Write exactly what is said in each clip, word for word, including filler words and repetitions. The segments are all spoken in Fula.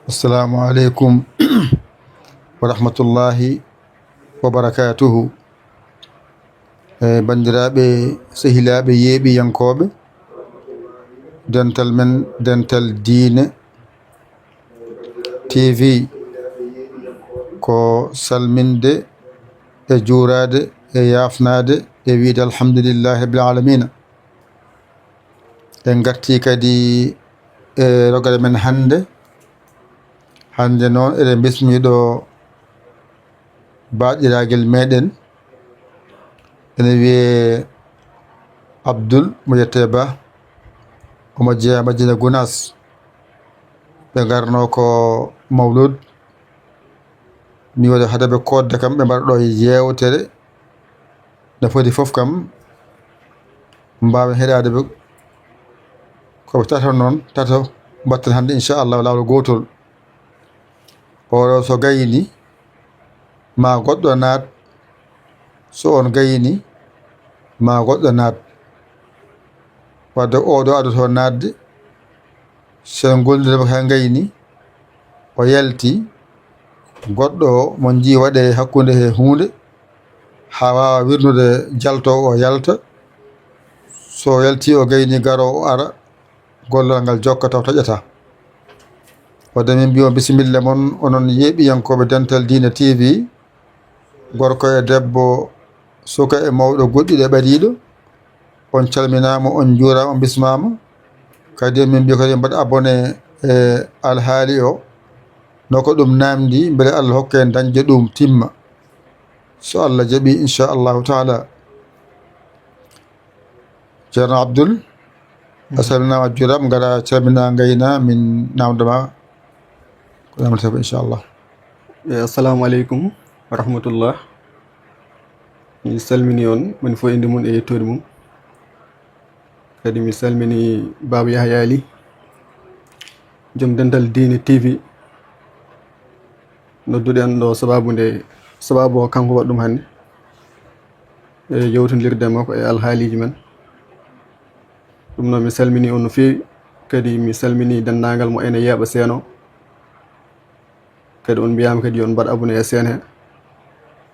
Assalamu aleykum wa rahmatullahi wa barakatuhu. E banndiraaɓe, sehilaaɓe, yeeɓiyankooɓe, dental men, dental diine T V, ko salminde e juuraade e yaafnaade e wiyde alhamdulillahi rabbil alamina. En ngartii kadi e rogere men hannde. Hannde noon eɗen mbismii ɗo baaɗiragel meɗen, ene wiyee Abdul mo yettee Ba, omo jeyaa Madina Gunaas. Ɓe ngarno ko Mawlud, mi waɗa hade ɓe koodde kam, ɓe mbaɗa ɗo yeewtere. No foti fof kam, mbaawen heɗaade ɓe. Ko ɓe tato noon, tato mbatten hannde, inchallah, laawol gootol. Oɗo so gayni, ma goɗɗo naat, so on gayni, ma goɗɗo naat. Wadde oɗo adoto naatde, sen gollirde mo ka gayni, o yalti, goɗɗo o mo njii waɗe hakkunde he huunde, haa waawa wirnude jaltoowo o yalta. So o yalti o gayni garoowo o ara, gollal ngal jokka taw taƴata. Wadde min mbiyo bisimilla mon, onon yeeɓiyankooɓe Dental Diine T V, gorko e debbo, suka e mawɗo, goɗɗiɗo e ɓadiiɗo, on calminaama, on njuuraama, on bismaama. Kadi min mbiyo kadi mbaɗ abonné e alhaali o, no ko ɗum naamndi, mbele Allah hokka en dañde ɗum timma. So Allah jaɓi, inchallahu taala. Ceerno Abdul, a salminaama, a juuraama, ngara calmina ngayna, min naamnda ma ko naamnata ko, inchallah. E, assalamu aleykum wa rahmatullah. Mi salmini on, woni fof innde mum e yettoode mum. Kadi mi salmini Baaba Yahya Ly, joom Dental Diine T V. Nodduɗen ɗo sababu nde, sababu o kanko waɗi ɗum hannde. E yewtondirde makko e alhaaliiji men. Ɗum noon mi salmini on no feewi. Kadi mi salmini denndaangal mo ene yeeɓa seen o. Kadi on mbiyaama kadi yo on mbaɗ abonné e seen he,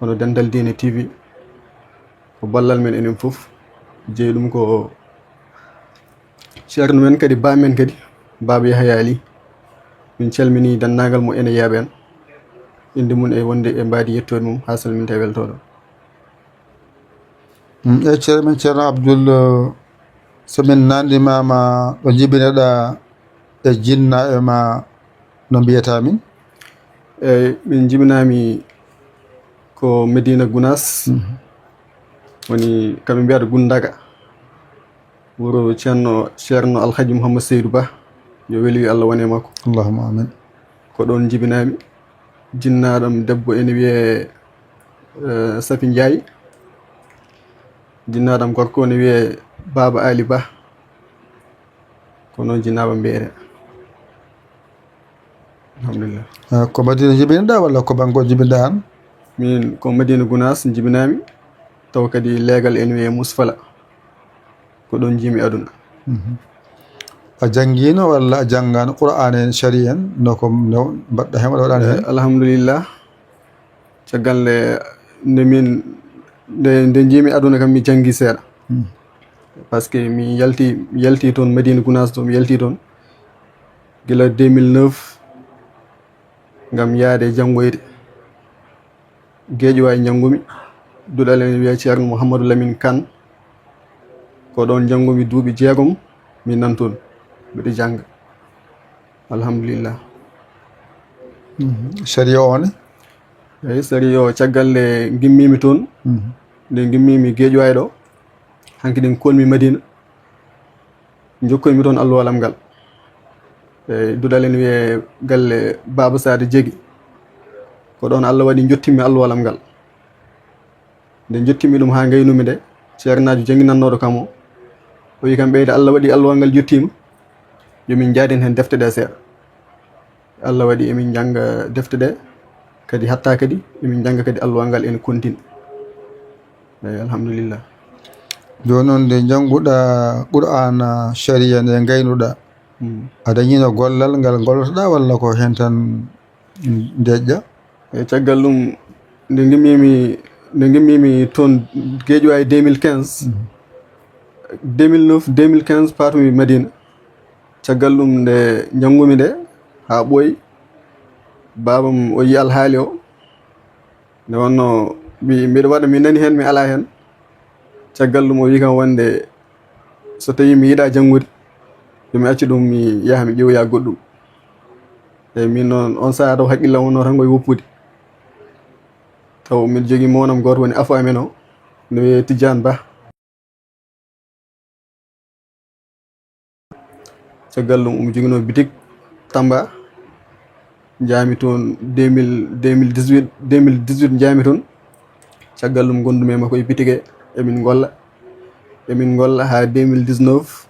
hono Dental Diine T V. Ko ballal men enen fof. Jeyi ɗum ko ceerno men kadi, ba men kadi, Baaba Yahya Ly. Min calmini denndaangal mo ene yeeɓa en. Innde mum e wonde e mbaadi yettoode mum haa salminte e weltooɗo. Mm, e ceerno men Ceerno Abdul, eh, so min naandimaama ɗo njibinoɗaa e jinnaaɓe ma, no mbiyata min? Eyi, min njibinaami ko Medina Gunaas, mhm, woni kamɓe mbiyata Gundaga, wuro Ceerno, Ceerno Alhaji Mouhammad Seydou Ba, yo weli Allah wone makko. Allahumma amin. Ko ɗoon njibinaami. Jinnaaɗo am debbo ene wiyee, eh, Safi Njaay. Jinnaaɗo am gorko ene wiyee Baaba Ali Ba. Ko noon jinnaaɓe am mbiyetee. Alhamdulillah. Ah, ko Madina njibinoɗaa walla ko Banggo njibinoɗaa aan? Min ko Madina Gunaas njibinaami, taw kadi leegal ene wiyee Musfala. Ko ɗoon njiimi aduna. Mhm. A janngiino walla a janngaano Qur'aan en, shari'a en, no ko, no mbaɗɗa heen walla waɗaani heen? Eh, alhamdulillah. Caggal nde, nde min, nde, nde njiimi aduna kam, mi janngi seeɗa. Hmm. Parce que mi yalti, mi yalti toon Madina Gounass, to mi yalti toon gila deux mille neuf, ngam yaade janngoyde. Guédiawaye njanngumi, duɗal ene wiyee Ceerno Mouhamadou Lamine Kane. Ko ɗoon njanngumi duuɓi jeegom, mi nan toon, mbiɗo jannga. Alhamdulillah. Sariya o ne? Eyi, sariya o, caggal nde ngimmiimi toon, nde ngimmiimi Guédiawaye ɗo, hanki ɗen koonmi Madina, njokkoymi toon alluwalam ngal. E duɗal ene wiyee galle Baaba Saade Jegi. Ko ɗoon Allah waɗi njottimmi alluwalam ngal. Nde njottimmi ɗum haa ngaynumi nde, ceernaajo jannginannooɗo kam o, o wi kam ɓeyde Allah waɗi alluwal ngal yottiima, yo min njaaden heen defte ɗe seeɗa. Allah waɗi emin njannga defte ɗe, kadi hatta kadi emin njannga kadi alluwal ngal ene kontini. Eyi, alhamdulillah. Jooni noon nde njannguɗaa Qur'aana, sariya nde ngaynuɗaa, a dañiino gollal ngal gollotoɗaa walla ko heen tan ndeƴƴa? E caggal ɗum, nde ngimmiimi, nde ngimmiimi toon Guédiawaye deux mille quinze, deux mille neuf, deux mille quinze, paatumi Madina. Caggal ɗum nde njanngumi nde haa ɓooyi, baabam o yii alhaali o. Nde wonnoo mi, mbiɗo waɗa, mi nani heen, mi alaa heen. Caggal ɗum o wii kam wonde so tawii mi yiɗaa janngude, yo mi accu ɗum, mi yaha mi ƴeewoya goɗɗum. Eyi, miin noon, oon sahaa taw hakkillam wonnoo tan ko e woppude. Taw miɗo jogii mownam gooto woni afo amen o, no wiyee Tijjaan Bah. Caggal ɗum omo joginoo bitik Tamba. Njaami toon deux mille, deux mille dix-huit, deux mille dix-huit njaami toon. Caggal ɗum ngonndumi e makko e bitik he, emin ngolla. Emin ngolla haa deux mille dix-neuf.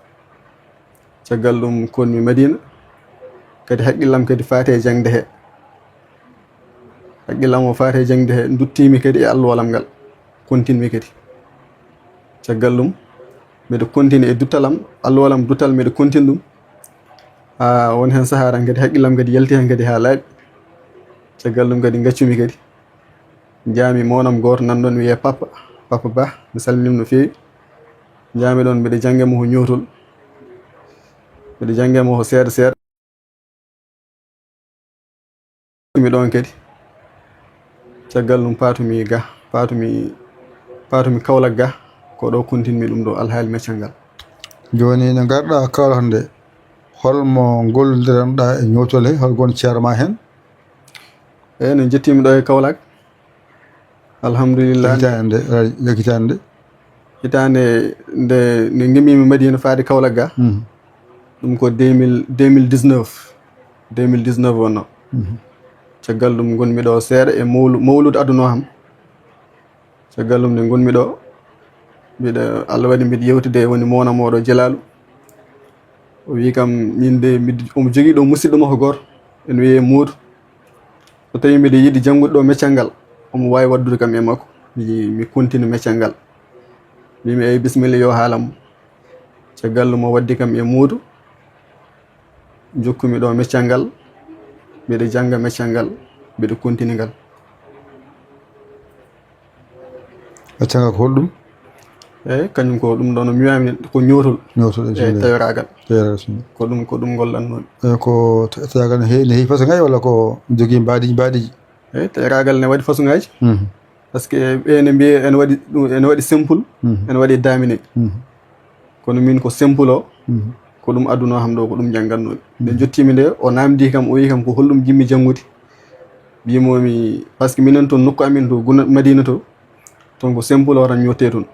Caggal ɗum koonmi Madina. Kadi hakkillam kadi faati e jaŋde he. Hakkillam o faati e jaŋde he, nduttiimi kadi e alluwalam ngal. Kontinmi kadi. Caggal ɗum, mbiɗo kontini e duttalam, alluwalam duttal, mbiɗo kontini ɗum. Haa won heen sahaa tan kadi hakkillam kadi yalti heen kadi haa laaɓi. Caggal ɗum kadi ngaccumi kadi. Njaami mownam gooto nan ɗoon wiyee Papa, Papa Bah, mi salminiima no feewi. Njaami ɗoon mbiɗo jannga mo ko ñootol. Mbiɗo jannga mo ko seeɗa seeɗa. Mi ɗoon kadi. Caggal ɗum paatumi ga, paatumi, paatumi Kaolack ga, ko ɗo kontinmi ɗum ɗo alhaali meccal ngal. Jooni nde ngarɗaa Kaolack nde, hol mo ngollondiranɗaa e ñootol he, hol gon ceerma heen? Eyi, no njettiimi ɗo e Kaolack. Alhamdulillah. Hitaande nde, hitaande nde? Hitaande nde, nde ngimmiimi Madina faade Kaolack ga. Ɗum ko deux mille, deux mille dix-neuf. Deux mille dix-neuf wonnoo. Caggal ɗum ngonmi ɗo seeɗa e mawlu-, mawlude aduna o am. Caggal ɗum nde ngonmi ɗo, mbiɗa, Allah waɗi mbiɗa yewtide e woni mownam oɗo Jelaalu. O wii kam, min de, mbiɗa, omo jogii ɗo musidɗo makko gooto, ene wiyee Moodu. So tawii mbiɗa yiɗi janngude ɗo meccal ngal, omo waawi waɗdude kam e makko, mi, mi kontina meccal ngal. Mbimi, "Eey, bisimilla, yo haalan mo." Caggal ɗum o waddi kam e Moodu, njokkumi ɗo meccal ngal, mbiɗa jannga meccal ngal, mbiɗa kontini ngal. Meccal ngal ko holɗum? Eey, kañum ko ɗum ɗo no mbiyaami ko ñootol. Ñootol, eey, tayoraagal. Tayoraagal, sinno. Ko ɗum, ko ɗum ngollatnoomi. Eey, ko ta-, tayoraagal ne heewi, ne heewi façon ngaji walla ko jogii mbaadiiji, mbaadiiji? Eey, tayoraagal ne waɗi façon ngaji. Parce que ɓe ne mbiya ene waɗi ɗum, ene waɗi simple, ene waɗi daamine. Kono min ko simple o, ko ɗum aduna o kam ɗo, ko ɗum njanngatnoomi. Nde njottiimi nde, o naamndii kam, o wii kam ko holɗum njiɗmi janngude. Mbiimi, parce que minen toon nokku amen to Guna-, Madina to, toon ko simple o tan ñoottee toon.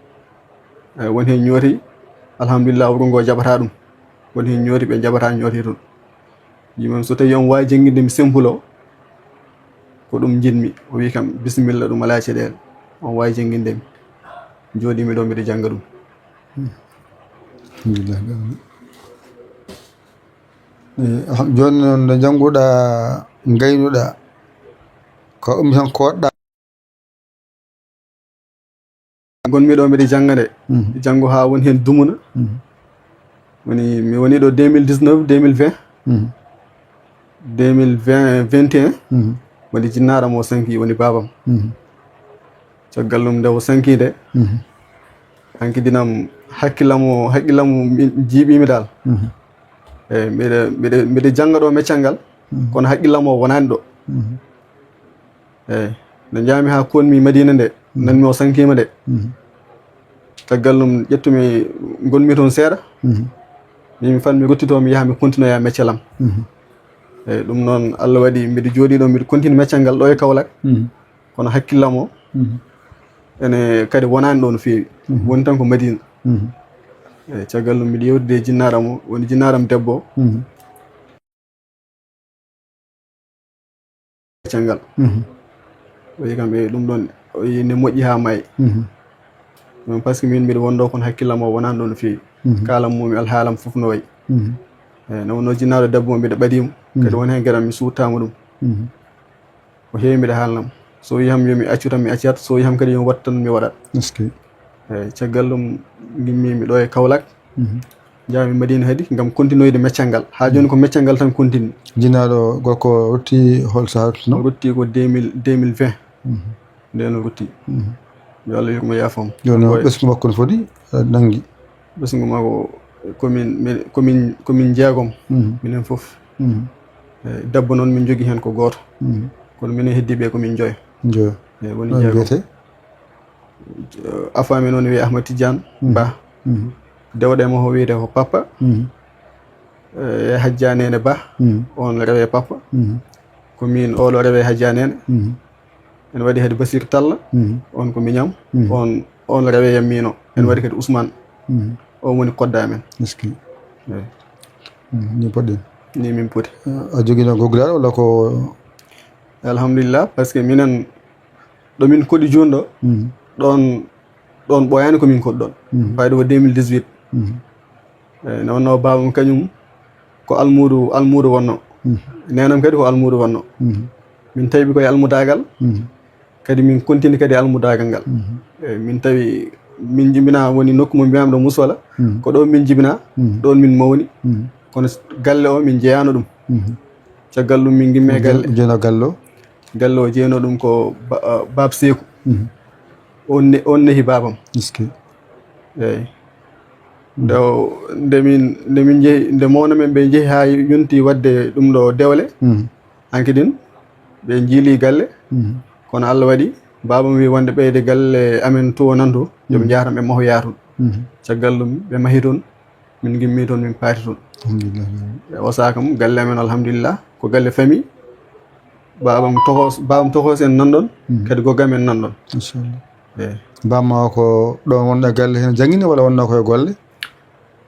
Eey, won heen ñooti, alhamdulillah, wuro ngo jaɓataa ɗum. Won heen ñooti ɓe njaɓataa ñootee toon. Mbiimi, so tawii omo waawi jannginde mi simple o, ko ɗum njiɗmi. O wii kam, bisimilla, ɗum alaa e caɗeele. Omo waawi jannginde mi. Njooɗiimi ɗo, mbiɗo jannga ɗum. Alhamdulillah. Eey, alham-, jooni noon nde njannguɗaa, ngaynuɗaa, ko ɗum tan koɗɗaa? Ngonmi ɗo mbiɗo jannga nde. Janngo haa woni heen dumuna. Woni, mi woni ɗo deux mille dix-neuf, deux mille vingt. Deux mille vingt, vingt et un. Woni jinnaaɗo am o sanki, woni baabam. Caggal ɗum nde o sanki nde, Hanki dinam hakkillam o hakkillam o jiiɓimi dal. Eyi, mbiɗa mbiɗa mbiɗa jannga ɗo meccal ngal, kono hakkillam o wonaani ɗo. Eyi, nde njahmi haa koɗmi Madina nde, nanmi o sankiima nde. Caggal ɗum ƴettumi, ngonmi toon seeɗa. Mbimi fan mi ruttito, mi yaha mi continue ya meccal am. Eyi, ɗum noon Allah waɗi mbiɗa jooɗii ɗo, mbiɗa continue meccal ngal ɗo e Kaolack. Kono hakkillam o ene kadi wonaani ɗo no feewi. Woni tan ko Madina. Eyi, caggal ɗum mbiɗa yewtide e jinnaaram o, woni jinnaaram debbo o. Caggal. O yi kam e ɗum ɗon, o yi ne moƴƴi haa maayi. Ɗum par ce que min mbiɗa wonɗo kono hakkillam o wonaani ɗo no feewi. Kaalam mum e alhaalam fof no wayi. Eyi, no wonno jinnaaɗo debbo o mbiɗa ɓadii mo. Kadi won heen geɗam mi suuttaama ɗum. O heewi mbiɗa haalnam. So o yi ham yo mi accu tan mi accat, so o yi ham kadi yo mi waɗ tan mi waɗat. Est-ce que? Eyi, caggal ɗum ngimmimi ɗo e Kaolack. Njahmi Madina kadi ngam continuoyde meccal ngal. Haa jooni ko meccal ngal tan continue. Jinnaaɗo gorko o rutti hol sahaa ruttuno? O rutti ko deux mille, deux mille vingt. Nden o rutti. Yo Allah yurmo yaafam. Jooni o ɓesngu makko no foti, eh, nanngi? Ɓesngu makko komin, min, komin, komin jeegom. Minen fof. Eyi, debbo noon min njogii heen ko gooto. Kono minen heddiiɓe komin njoyo. Njoyo. Eyi, woni jeegom. Mbiyetee? Afo amen o ne wiyee Ahmad Tidiane Ba. Dewɗe mo o wiyetee ko Papa. E Hajja Nene Ba. On rewee Papa. Ko min oɗo rewee Hajja Nene. Ene waɗi kadi Basir Talla. On ko miñam. On, on rewee yam miino. Ene waɗi kadi Ousmane. O woni kodda amen. Est-ce que? Eyi. Ni poɗɗen. Ni min poti. A jogiino goggiraɗo walla ko? Alhamdulillah, par ce que minen ɗo min koɗi jooni ɗo, ɗon, ɗon ɓooyaani ko min koɗi ɗon. Fayde ko deux mille dix-huit. Eyi, nde wonnoo baabam kañum ko almuudo, almuudo wonnoo. Neenam kadi ko almuudo wonnoo. Min tawi ɓe koye almudaagal. Kadi min continue kadi almudaagal ngal. Eyi, min tawi min jibinaa woni nokku mo mbiyaami ɗo Musola. Ko ɗo min jibinaa, ɗon min mawni. Kono s-, galle o min jeyaano ɗum. Caggal ɗum min ngimmi e galle. Jeeno galle o? Galle o jeeno ɗum ko ba-, ah, Baab Seeku. On ne-, on nehi baabam. Est-ce que? Eyi. Nde o, nde min, nde min njehi, nde mawna men ɓe njehi haa yonti waɗde ɗum ɗo dewle. Hanki din, ɓe njiili galle. Kono Allah waɗi, baabam wi wonde ɓeyde galle amen to nan to, yo ɓe njaha toon ɓe mahoya toon. Caggal ɗum, ɓe mahi toon, min ngimmi toon, min paati toon. Alhamdulillah. E o saha kam, galle amen, alhamdulillah, ko galle famille. Baabam tokoos, baabam tokoos en nan ɗon, kadi goggam en nan ɗon. Machallah. Eyi. Baabam ko ɗon wonɗo e galle heen janngini walla wonnoo ko e golle?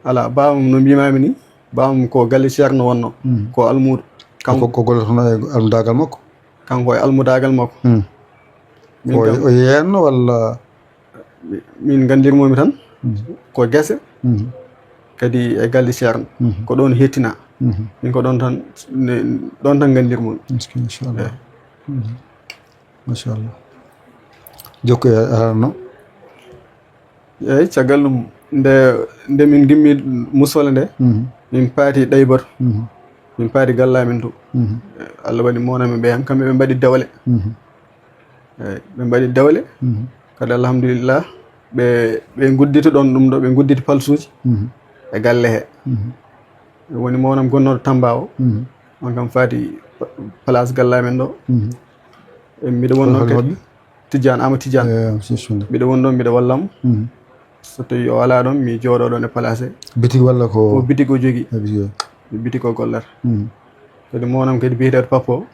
Alaa, baabam no mbiimaami ni, baabam ko galle Ceerno wonnoo, ko almuudo. Kanko ko, ko gollotoono e almudaagal makko? Kanko e almudaagal makko. Min o, kam o yeenno walla? Mi-, min nganndirmoomi tan ko gese, kadi e galle Ceerno. Ko ɗoon heettinaa. Min ko ɗoon tan, ne, ɗoon tan nganndirmoomi. Machallah. Eyi. Machallah. Jokko e arano. Eyi, caggal ɗum, nde, nde min ngimmi Musola nde, min paati Ɗaybatu. Min paati galle amen to. Allah waɗi mawna men ɓe, kamɓe ɓe mbaɗi dewle. Eyi, ɓe mbaɗi dewle. Kadi, alhamdulillah, ɓe, ɓe ngudditi ɗon ɗum ɗo, ɓe ngudditi palsuuji e galle he. Woni mawnam gonnooɗo Tamba o. On kam faati pa-, place galle amen ɗo. E miɗo won ɗon kadi. Tijjaan, Ama Tijjaan. Eyi, si, si. Miɗo won ɗon, miɗo wallamo. So tawi o alaa ɗon, mi jooɗo ɗon e place. Bitig walla ko? Ko bitig o jogii. Eyi, bitig o. Bitig o gollata. Kadi mawnam kadi biyeteeɗo Pappo.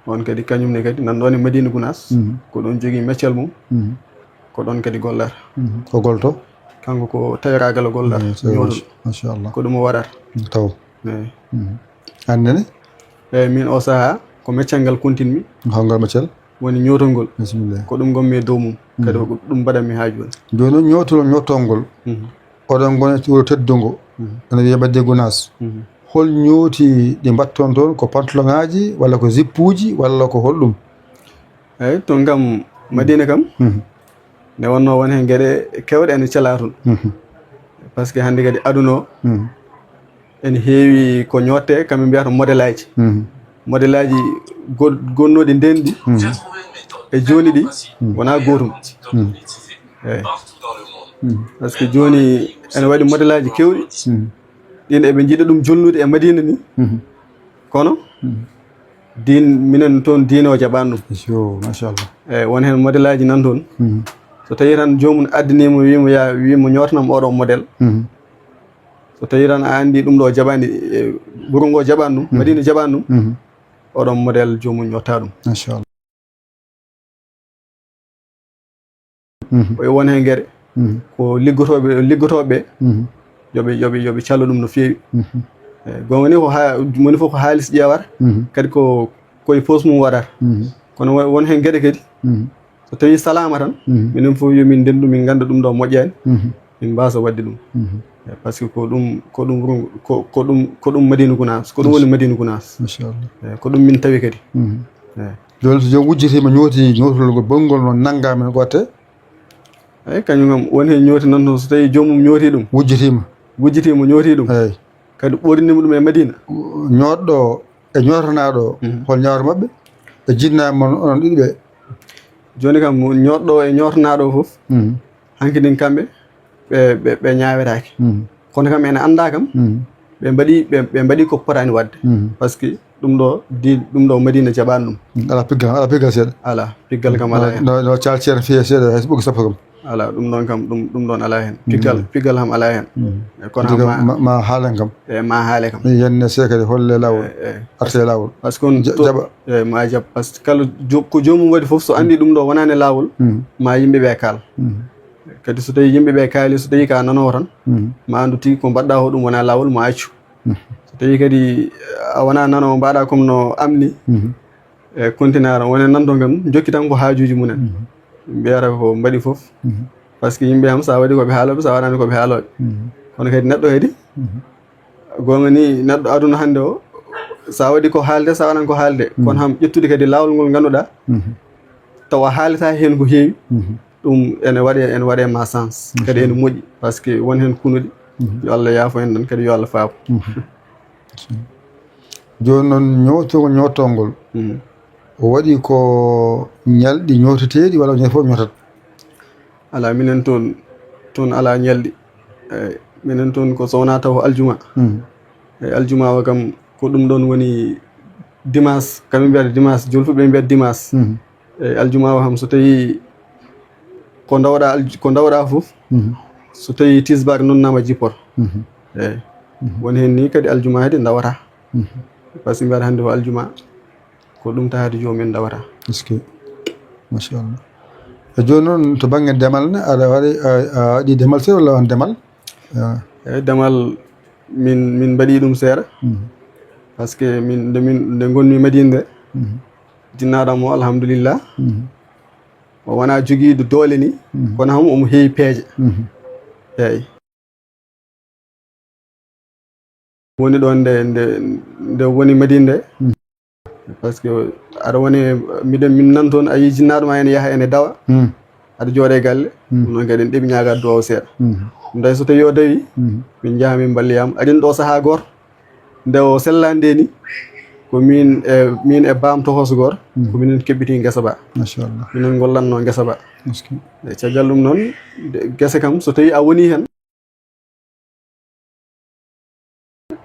On kadi kañum ne kadi nan ɗon e Madina Gunaas. Ko ɗon jogii meccal mum. Ko ɗon kadi gollata. Ko golto? Kanko ko tayraagal o gollata. Eyi, tayraagal. Ñootol. Machallah. Ko ɗum o waɗata. Taw. Eyi. Aan nene? Eyi, min o sahaa ko meccal ngal kontinmi. Hol ngal meccal? Woni ñootol ngol. Bisimilla. Ko ɗum ngonmi e dow mum. Kadi ko ɗum mbaɗanmi haa jooni. Jooni noon ñootol, ñootol ngol. Oɗon ngoni e wuro teddungo. Ene wiyee Madina Gunaas. Hol ñooti ɗi mbaɗton toon? Ko pantoloŋaaji walla ko zippuuji walla ko holɗum? Eyi, toon kam, Madina kam, nde wonnoo won heen geɗe keewɗe ene calaa toon. Par ce que hannde kadi aduna o, ene heewi ko ñootte, kamɓe mbiyata modelaaji. Modelaaji go-, gonnooɗi ndeen ɗi e jooni ɗi wonaa gootum. Eyi. Mhm. Parce que jooni ene waɗi modelaaji keewɗi. Mhm. Ɗin eɓe njiɗa ɗum jolnude e Madina ni. Mhm. Kono, mhm, diin, minen toon diine o jaɓaani ɗum. Yo, machallah. Eyi, won heen modelaaji nan toon. Mhm. So tawii tan joomum addanii mo, wii mo, "Yaa, wii mo ñootanam oɗo model." Mhm. So tawii tan a anndi ɗum ɗo jaɓaani, e, wuro ngo jaɓaani ɗum, mhm, Madina jaɓaani ɗum, mhm, oɗon model joomum ñotta ɗum. Machallah. Mhm. Ko e won heen geɗe, mhm, ko liggotooɓe, liggotooɓe, mhm, yo ɓe, yo ɓe, yo ɓe callu ɗum no feewi. Mhm. Eyi, goonga ni ko haa, moni fof ko haalis ƴeewata, mhm, kadi ko, ko e poos mum waɗata. Mhm. Kono won, won heen geɗe kadi, mhm, so tawii salaama tan, mhm, minen fof yo min ndendu, min ngannda ɗum ɗo moƴƴaani, mhm, min mbaasa waɗde ɗum. Mhm. Eyi, parce que ko ɗum, ko ɗum, ko, ko ɗum, ko ɗum Madina Gunaas, ko ɗum woni Madina Gunaas. Machallah. Eyi, ko ɗum min tawi kadi. Mhm. Eyi. Jooni so joom wujjitiima ñooti ñootol ngol bonngol noon nanngaama no watte? Eyi, kañum kam won heen ñooti noon toon so tawii joomum ñooti ɗum. Wujjitiima. Wujjitiima ñooti ɗum. Eyi. Kadi ɓoornima ɗum e Madina. Ñootɗo o e ñootanaaɗo o, mhm, hol ñaawre maɓɓe? E jinnaaɓe mon onon ɗiɗi ɓe? Jooni kam, mo ñootɗo o e ñootanaaɗo o fof, mhm, hanki ɗin kamɓe, ɓe, ɓe, ɓe ñaawetaake. Mhm. Kono kam ene anndaa kam, mhm, ɓe mbaɗi, ɓe, ɓe mbaɗi ko potaani waɗde. Mhm. Parce que ɗum ɗo, di, ɗum ɗo Madina jaɓaani ɗum. Alaa piggal, alaa piggal seeɗa. Alaa, piggal kam alaa heen. No, no, no caal ceerno fiye seeɗa, hay so ɓoggii sappo kam. Alaa, ɗum ɗoon kam, ɗum, ɗum ɗoon alaa heen. Mhm. Piggal, piggal kam alaa heen. Mhm. E kono piggal ma, ma, ma haalen kam. E ma haale kam. Yenne seekade holle laawol. E, e. Arte laawol. Parce que on ja-, to-, jaɓa. E, ma jaɓ. Parce que kala jo-, ko joomum waɗi fof, so anndi ɗum ɗo wonaani e laawol, mhm, ma yimɓe ɓe kaal. Mhm. Kadi so tawii yimɓe ɓe kaali, so tawii ka nanoowo tan, mhm, ma anndu tigi ko mbaɗɗa o ɗum wonaa laawol, ma accu. Mhm. So tawii kadi a wonaa nanoowo, mbaɗa comme no am ni, mhm, e continent o, wonaa nan toon kam, jokki tan ko haajuuji mumen. Mhm. Mbiyata ko mbaɗi fof. Mhm. Parce que yimɓe kam, so a waɗi ko ɓe haalooɓe, so a waɗaani ko ɓe haalooɓe. Mhm. Kono kadi neɗɗo kadi, mhm, goonga ni, neɗɗo aduna hannde o, so a waɗi ko haalde, so a waɗaani ko haalde, mhm, kono kam ƴettude kadi laawol ngol ngannduɗaa, mhm, tawa haalata heen ko heewi, mhm, ɗum ene waɗe, ene waɗe ma sens. Mhm. Kadi ene moƴƴi, parce que won heen kunuɗi. Mhm. Yo Allah yaafo en ɗon, kadi yo Allah faabo. Mhm. Jooni noon, ñootol, ñootol ngol, mhm, o waɗi ko ñalɗi ñooteteeɗi walla ñande fof ñootat? Alaa, minen toon, toon alaa ñalɗi. Eyi, minen toon ko so wonaa taw ko aljuma. Mhm. Eyi, aljuma o kam, ko ɗum ɗoon woni dimanche, kam ɓe mbiyata dimanche, jooni fof ɓe mbiyata dimanche. Mhm. Eyi, aljuma o kam, so tawii ko ndawɗaa alj-, ko ndawɗaa fof, mhm, so tawii tisbaar noddaama jippoto. Mhm. Eyi. Mhm. Woni heen ni kadi aljuma kadi ndawataa. Mhm. Parce que mbiyata hannde ko aljuma, ko ɗum tawata joomum en ndawata. Est-ce que? Machallah. E jooni noon, to bannge demal ne, aɗa waɗi, a, a waɗi demal seeɗa walla won demal? Ah. Eyi, demal min, min mbaɗi ɗum seeɗa. Mhm. Parce que min, nde min, nde ngonmi Madina nde, mhm, jinnaaɗo am o, alhamdulillah, mhm, o wonaa jogiiɗo doole ni, mhm, kono kam omo heewi peeje. Mhm. Eyi. Woni ɗoon nde, nde, nde woni Madina nde. Mm. Parce que aɗa woni, miɗen, min nan toon, a yii jinnaaɗo ma ene yaha, ene dawa. Mm. Aɗa jooɗe galle, mm, ɗum noon kadi en ɗeɓi ñaagaade duwaaw seeɗa. Mm. Ɗum tawi so tawii o dawi, mm, min njaha min mballiyam. Aɗen ɗo sahaa gooto, nde o sellaani nde ni, ko min e, min e baam tokoso gooto, mm, ko minen keɓɓiti ngesa ba. Machallah. Minen ngollatno ngesa ba. Est-ce que? E caggal ɗum noon, de, gese kam, so tawii a woni heen,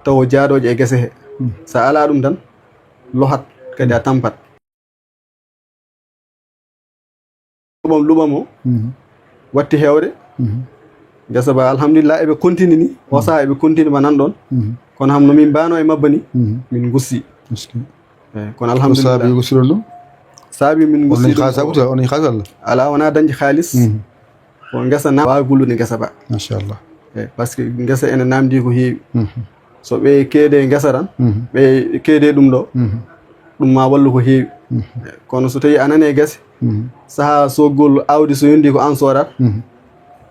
taw jaadooje e gese he. Mm. So a alaa ɗum tan, lohat, kadi a tampat. Luɓam, luɓam o, mhm, watti heewde. Mhm. Ngesa ba, alhamdulillah, eɓe continue ni. O, mhm, sahaa eɓe continue ba nan ɗoon. Mhm. Kono ham no min mbaano e mabba ni, mhm, min ngusti. Est-ce que? Eyi, kono ko alhamdulillah. Saabi ngustiron ɗum? Saabi min ngusti ɗum ko, onon kaalis walla? Alaa, wonaa dañde kaalis. Mhm. Ko ngesa na waawi gullude ngesa ba. Machallah. Eyi, parce que ngesa ene naamndii ko heewi. Mhm. So ɓe keede ngesa tan, mhm, ɓe keede ɗum ɗo, mhm, ɗum ma wallu ko heewi. Mhm. Kono so tawii a nani e gese, mhm, sahaa soodgol aawdi so yontii ko aan soodata, mhm,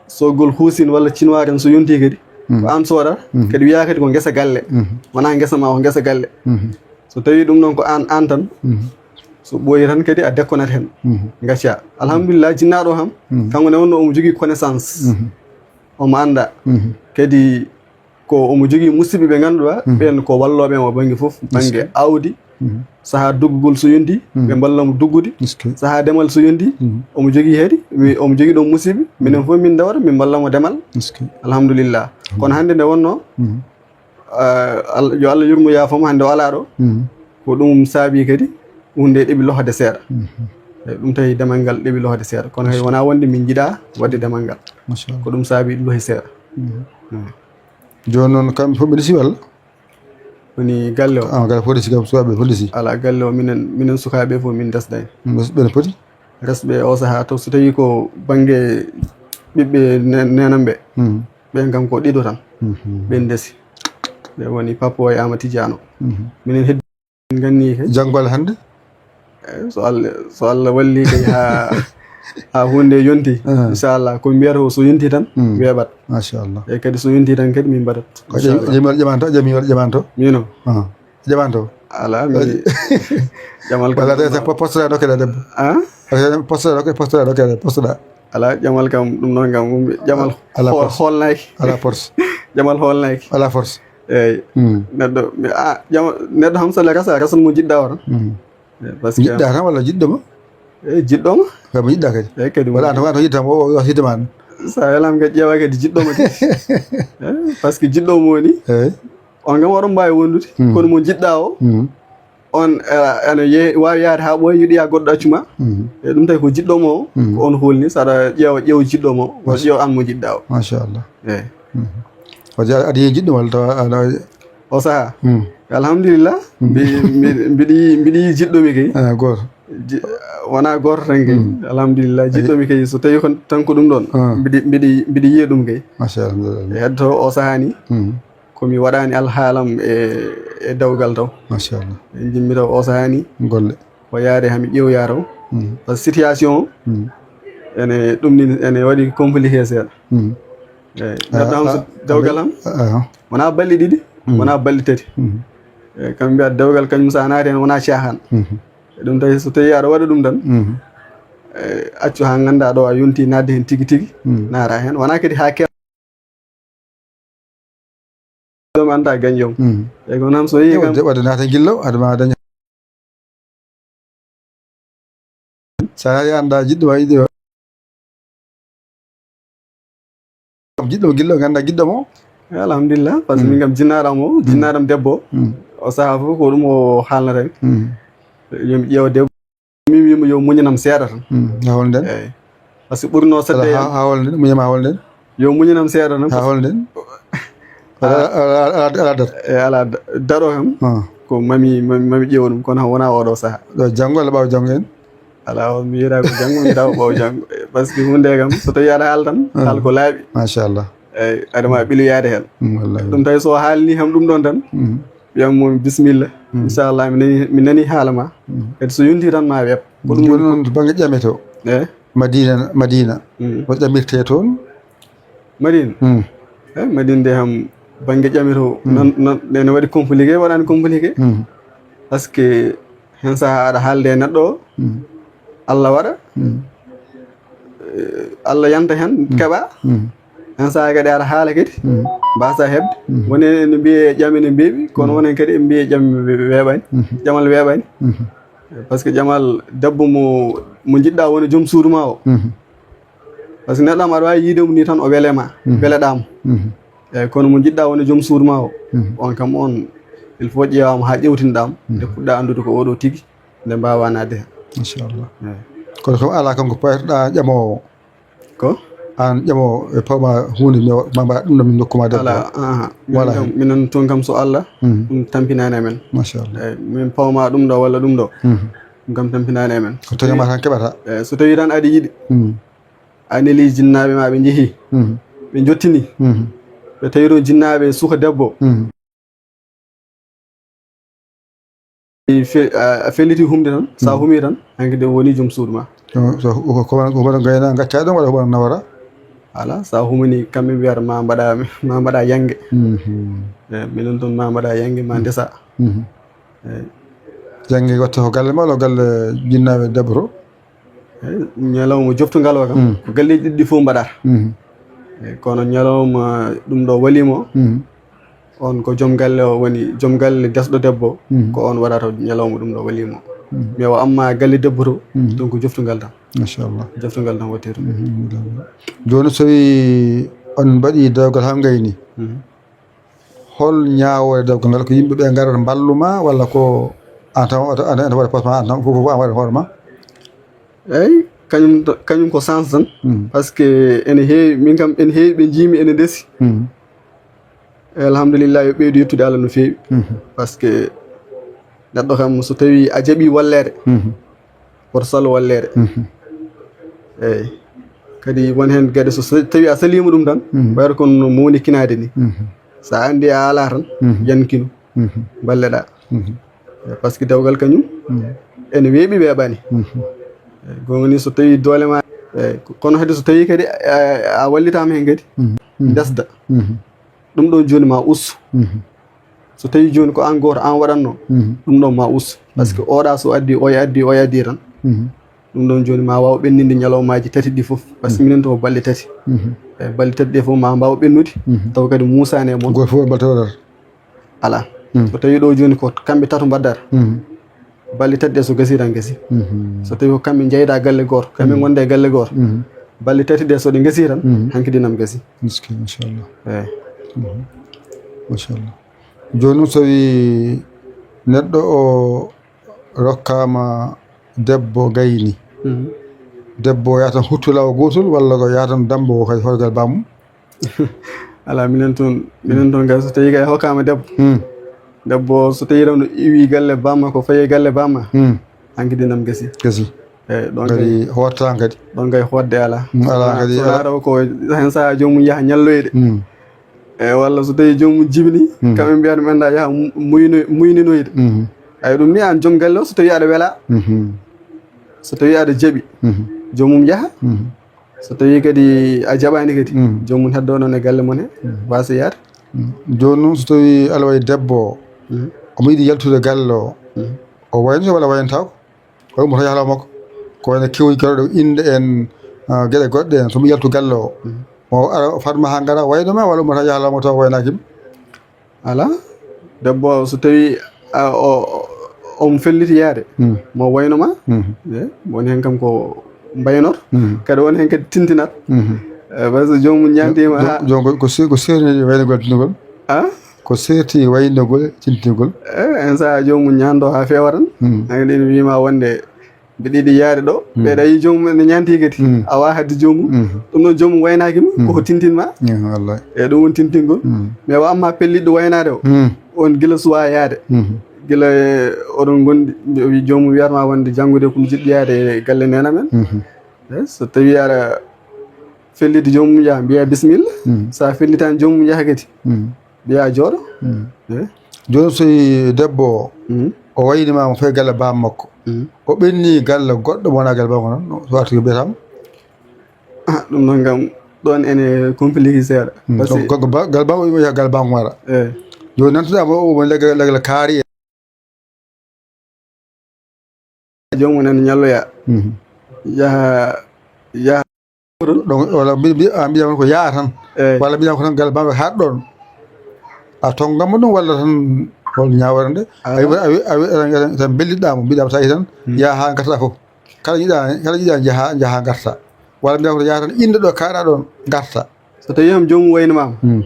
soodgol huusin walla cinwaa tan so yontii kadi, mhm, ko aan soodata, mhm, kadi wiyaa kadi ko ngesa galle. Mhm. Wonaa ngesa ma, ko ngesa galle. Mhm. So tawii ɗum ɗoon ko aan, aan tan, mhm, so ɓooyi tan kadi a dekkonat heen. Mhm. Ngacca. Alhamdulillah, jinnaaɗo o kam, mhm, kanko ne wonno omo jogii connaissance. Mhm. Omo annda. Mhm. Kadi ko omo jogii musidɓe ɓe ngannduɗaa, mhm, ɓeen ko wallooɓe mo bannge fof, bannge, est-ce que, aawdi, Mhm. Sahaa duggugol so yonti, mhm, ɓe mballa mo duggude. Est-ce que? Sahaa demal so yonti, mhm, omo jogii heedi, mi-, omo jogii ɗon musiɓɓe. Minen fof min ndewata, min mballa mo demal. Est-ce que? Alhamdulillah. Kono hannde nde wonnoo, mhm, ah, Al-, yo Allah yurmo yaafo mo, hannde o alaa ɗo. Mhm. Ko ɗum saabii kadi huunde ɗeɓi lohde seeɗa. Mhm. Eyi, ɗum tawi demal ngal ɗeɓi lohde seeɗa. Kono hay wonaa wonde min njiɗaa waɗde demal ngal. Machallah. Ko ɗum saabii ɗum lohi seeɗa. Mhm. Mm. Jooni noon, kamɓe fof ɓe ndesi walla? Woni galle o. Ah, galle fof ndesi, kam sukaaɓe fof ndesi? Alaa, galle o minen, minen sukaaɓe fof min ndesɗaa heen. Mm, ɓe no poti? Resɓe o sahaa to, so tawii ko bannge ɓiɓɓe ne-, neenam ɓe, mhm, ɓeen kam ko ɗiɗo tan. Mhm. Ɓeen ndesi. Ɓe woni Papo e Ama Tidiano. Mhm. Minen heddi Min nganni kay. Janngo Allah hannde? Eh, so Allah, so Allah walli kay haa, haa huunde yonti, ah, inchallah, ko mbiyata o so yonti tan, mm, weeɓat. Machallah. Eyi, kadi so yonti tan kadi min mbaɗat. Ko inchallah. Jami, jami, jami an to, jami waɗa jami an to? Mino. Ah. Jami an to? Alaa, mi, jamal kam walla ɗum te sa po-, postoɗa ɗo keɗa debbo. Ah? Postoɗa ɗo ke-, postoɗa ɗo keɗa, postoɗa. Alaa, jamal kam, ɗum noon kam, ɗum jamal ala hol-, force. Holnaaki. Ala force. Jamal holnaaki. Ala force. Eyi. Mm. Neɗɗo, mi, a, jam-, neɗɗo kam so le rasa, rasan mo jiɗɗa o tan. Mm. Eyi, parce que jiɗɗa tan walla jiɗɗo ma? Eyi, jiɗɗo ma. Kam jiɗɗa kadi. Eyi, kadi wala mo. An tan wata yiɗta mo, o, o yiɗta ma. Sa welam kadi ƴeewa kadi jiɗɗo ma kadi. Eyi, parce que jiɗɗo mo woni. Eyi. On kam oɗon mbaawi wondude. Mm. Kono mo jiɗɗa o. Mm. On, eh, ene ye-, waawi yahde haa ɓooya, yiɗoya goɗɗo accu ma. Mhm. E ɗum tawi ko jiɗɗo mo o, mhm, ko on holni, so aɗa ƴeewa, ƴeew jiɗɗo mo o, wata ƴeew aan mo jiɗɗa o. Machallah. Eyi. Mhm. Waɗi aɗa, aɗa yiya jiɗɗo walla tawa aɗa... O sahaa? Mm. Alhamdulillah. Mm. Mbi-, mbi-, mbiɗa yiyi, mbiɗa yiyi jiɗɗo mi kay. Ah, gooto. Ji-, wonaa gooto tan kay. Mm. Alhamdulillah. Ayi. Jiɗɗo mi kay, so tawii ko tan ko ɗum ɗoon. Ah. Mbiɗa, mbiɗa, mbiɗa yiya ɗum kay. Machallah. E heddo o sahaa ni. Mm. Ko mi waɗaani alhaalam e, e dewgal taw. Machallah. En njimmi taw o sahaa ni. Golle. Ko yaade haa mi ƴeewoya taw. Mm. Par ce que situation o, mm, ene ɗum ni, ene waɗi compliqué seeɗa. Mm. Eyi, neɗɗo am so dewgal am, wonaa balɗe ɗiɗi, mm, wonaa balɗe tati. Mm. Eyi, kam mbiya dewgal kañum so a naati heen wonaa caahaan. Mm. E ɗum tawi so tawii aɗa waɗa ɗum tan, mm, eyi, accu haa nganndaa ɗo a yonti naatde heen tigi tigi, mm, naata heen. Wonaa kadi haa keew- Ɗum annda gañjoom. Mm. Eyi, kono am so yii kam. Wadde, wadde naata gillo, adama daña. Sa ari annda jiɗɗo ma yiɗi o. Jiɗɗo mo gillo, ganda jiɗɗo mo. Alhamdulillah, par ce que, mm, min kam jinnaɗo am o, mm, jinnaɗo am debbo. Mm. O saha fof ko ɗum o haalnata mi. Mm. Yo mi ƴeewa debbo. Min wiimo yo muñanam seeɗa tan. Hmm, haa hol nden? Eyi. Par ce que ɓurno saɗde haa, haa hol nden? Muñanam haa hol nden? Yo muñanam seeɗa tan. Haa hol nden? Ala, ala, ala, ala, ala date? Eyi, ala da-, date o kam. Ah. Ko mami, mami, mami ƴeewa ɗum, kono wonaa oɗo saha. Ɗo janngo walla ɓaawo janngo en? Ala, o mi yiɗa ko janngo, mi yiɗa ko ɓaawo janngo. Par ce que huunde kam, so tawii aɗa haala tan, ah, haal ko laaɓi. Machallah. Eyi, aɗa ma ɓilu yaade heen. Hmm, wallahi. Ɗum tawi so haalni kam ɗum ɗon tan, hmm, wiyam mo bisimilla. Hmm. Inchallah, mi nani, mi nani haala ma. Hmm. Kadi so yonti tan ma weeɓ. Ko ɗum woni noon to bannge ƴame to. Eh? Madina, Madina. Hmm. No ƴamirte toon? Madina? Hmm. Eh, Madina de kam bannge ƴame to. Hmm. Nan, nan, ne, ne waɗi compliqué, waɗaani compliqué. Hmm. Par ce que heen saha aɗa haalde e neɗɗo o, hmm, Allah waɗa, hmm, eh, Allah yanta heen, hmm, keɓa. Hmm. Heen saha kadi aɗa haala kadi, hmm, mbasa heɓde. Hmm. Woni no mbiyee ƴame ne mbeeɓi, kono, hmm, wonen kadi en mbiyee ƴame we-, weeɓani. Hmm. Ƴamal weeɓani. Hmm. Par ce que ƴamal debbo mo, mo njiɗɗa wona joom suudu ma o. Hmm. Par ce que neɗɗo am aɗa waawi yiide mo ni tan o wele ma, mhm, weleɗa mo. Mhm. Eyi, kono mo njiɗɗa wona joom suudu ma o, mhm, on kam on, il faut ƴeewama haa ƴewtinɗa mo, mhm, nde puɗɗa anndude ko oɗo tigi, nde mbaawa naatde heen. Inchallah. Eyi. Kono kam alaa kam ko paytoɗa ƴamoowo. Ko? Aan ƴamoowo e pawma huunde mi wa-, ma mbaɗa ɗum ɗo min ndokkuma debbo. Alaa, aha. Minen kam, minen toon kam so Allah, mhm, ɗum tampinaani e men. Machallah. Eyi, min pawma ɗum ɗo walla ɗum ɗo. Mhm. Ɗum kam tampinaani e men. Ko toñama tan keɓata. Eyi, so tawii tan aɗa yiɗi. Mhm. A neli jinnaaɓe ma, ɓe njehi. Mhm. Ɓe njottini. Mhm. Ɓe tawi toon jinnaaɓe suka debbo. Mhm. I fe-, a, a felliti humde tan, sa, mhm, humi tan, hanki de woni joom suudu ma. So, so, ko, ko, ko mbaɗa gayna, gacca ɗum, walla ko mbaɗa nawara? Ala, sa humani, kamɓe mbiyata ma mbaɗa, ma mbaɗa yange. Mhm. Eyi, minen toon ma mbaɗa yange, ma, mhm, ndesa. Mhm. Eyi. Yange watta ko galle ma, walla galle jinnaaɓe debbo to? Eyi, ñalawma joftungal o kam, mm, ko galleeji ɗiɗi ɗi fof mbaɗata. Mm. Eyi, kono ñalawma ɗum ɗo waliima o, mm, On ko joom galle o woni, joom galle desɗo debbo, Mhm. ko on waɗata ñalawma ɗum ɗo waliima o. Mhm. Mais o amma galle debbo to, Mhm. donc joftungal tan. Machallah. Joftungal tan waɗtirta. Mhm. Jooni so tawi on mbaɗi dewgal haa ngayni, Mhm. hol ñaawoore dewgal ngal? Ko yimɓe ɓe ngarata mballu ma, walla ko an tan, an tan, an tan waɗa poste ma, an tan, fof, fof an waɗa hoore ma? Eyi, kañum to-, kañum ko chance tan. Mhm. Parce que ene heewi, min kam, ene heewi ɓe njiimi ene ndesi. Mhm. E alhamdulillah, yo ɓeydu yettude Allah no feewi. Mhm. Parce que neɗɗo kam, so tawi a jaɓi walleede, Mhm. woto sal walleede. Mhm. Eyi. Kadi won heen geɗe, so, so tawi a saliima ɗum tan, Mhm. wayata kono no mawnikinaade ni. Mhm. So a anndi a alaa tan, Mhm. yankino, Mhm. mballeɗaa. Mhm. Eyi, parce que dewgal kañum, Mhm. ene weeɓi, weeɓaani. Mhm. Eyi, goonga ni, so tawi doole ma, eyi, kono kadi so tawi kadi a, a wallitaama heen kadi, Mhm. Mhm. ndesda. Mhm. Ɗum ɗoon jooni ma ustu. Mhm. So tawi jooni ko aan gooto aan waɗatno, Mhm. ɗum ɗoon ma ustu. Parce que Mhm. oɗa so addi, oya addi, oya addi tan. Mhm. Ɗum ɗoon jooni ma waaw ɓenninde ñalawmaaji tati ɗi fof. Parce que Mhm. minen to ko balɗe tati. Mhm. E balɗe tati ɗe fof ma mbaaw ɓennude. Mhm. Taw kadi muusaani e mon. Gooto fof balɗe tati waɗata. Alaa. Mhm. So tawi ɗo jooni ko kamɓe tato mbaddata. Mhm. Balɗe tati ɗe so gasi tan gasi. Mhm. So tawi ko kamɓe njeyda galle gooto, kamɓe Mhm. ngonda e galle gooto. Mhm. Balɗe tati ɗe so ɗe gasi tan, Mhm. hankadi nam gasi. Miski, machallah. Eyi. Mhm. Machallah. Jooni noon so tawi neɗɗo o rokkaama debbo gayni. Mhm. Debbo o yaha tan huttu laawol gootol, walla ko yaha tan dammbo ko kadi hoore galle bammum? Alaa, minen toon, minen toon kay so tawi kay hokkaama debbo. Hmm. Debbo o so tawi tan no iwi galle bamma, ko fayi galle bamma. Hmm. Hankadi nam gasi. Gasi. Eyi, ɗon kadi kay hoottaa kadi. Ɗon kay hootde alaa. Hmm, alaa kadi, so alaa. Taw ko heen sahaa joomum yaha ñalloyde. Hmm. Eyi, walla so tawi joomum jibini, Hmm. kamɓe mbiyata men da yaha mu-, muyno-, muyninoyde. Hmm. Eyi, ɗum ni aan joom galle o so tawi aɗa wela. Mhm. So tawi aɗa jaɓi, Mhm. joomum yaha. Mhm. So tawi kadi a jaɓaani kadi, Mhm. joomum heddo noon e galle mon he, Mhm. waasa yaade. Mhm. Jooni noon so tawi aɗa waɗi debbo o, Mhm. omo yiɗi yaltude galle o, Mhm. o waynoto walla waynataako? Walla ummata yaha law makko? Ko wayno kewji garooɗe innde en, ah, geɗe goɗɗe en, so mo yaltu galle o, Mhm. o ara o fadma haa ngara wayno ma, walla ummata yaha law makko taw waynaaki ma? Alaa. Debbo o, so tawi a, o, o, omo felliti yaade, Hmm. mo wayno ma. Hmm. E, woni heen kam ko mbaynoto. Hmm. Kadi woni heen kadi tintinat. Hmm. E, par ce que joomum ñaantiima Joom-, haa joom ko, ko se-, ko seerti waynogol tintinagol? A? Ko seerti waynogol tintinagol? E, en sahaa joomum ñaando haa feewa tan. Hmm. An kadi ene wiyma wonde mbiɗa yiɗi yaade ɗo, Mm. ɓeeɗa yi joomum en ne ñaanti kadi. Mm. A wawa hadde joomum. Mm. Ɗum ɗon joomum waynaaki ma, Mm. koko tintin ma. Mm, wallahi. E ɗum woni tintingol. Mm. Mais wa amma pelliɗɗo waynaade o, Mm. on gila suwa yaade. Mm. Gila, e, oɗon gondi, mbi-, o wi joomum wiyata ma wonde janngo de ko mi jiɗɗo yaade e galle nena men. Mm. E, so tawi aɗa felliti joomum yaha, mbiya bisimilla. Mm. Sa fellitani joomum yaha kadi. Mm. Mbiya jooɗo. Mm. E? Jooni so tawi debbo o, Mm. o wayni ma mo fayi galle baaba makko. Mm. O ɓenni galle goɗɗo mo wona galle baaba makko noon, so arti ko mbiyata mo? Ah, ɗum noon kam, ɗoon ene compliqué seeɗa. Mm. Parce que Donc, galle ba-, galle baaba o yaha galle baaba makko mara. E. Jooni nantuɗa mo o mo leggal, leggal kaari e. Joomum en ñalloya. Mhm. Yaha, yaha. Ɗon, walla mbi-, mbi-, a mbiya ko yaa tan. Eyi. Walla mbiya ko tan galle baaba haɗ ɗon. A tonngamo ɗum walla tan hol ñaawere nde? Ah. A wi, a wi, a wi, tan, tan, tan mbelliɗɗa mo, mbiɗa mo tawi tan, Hmm. yaha haa ngarta fof. Kala jiɗa, kala jiɗa jaha, jaha ngarta. Walla mbiya ko yaha tan innde ɗo kaɗa ɗon, ngarta. So tawi kam joomum wayni ma. Hmm.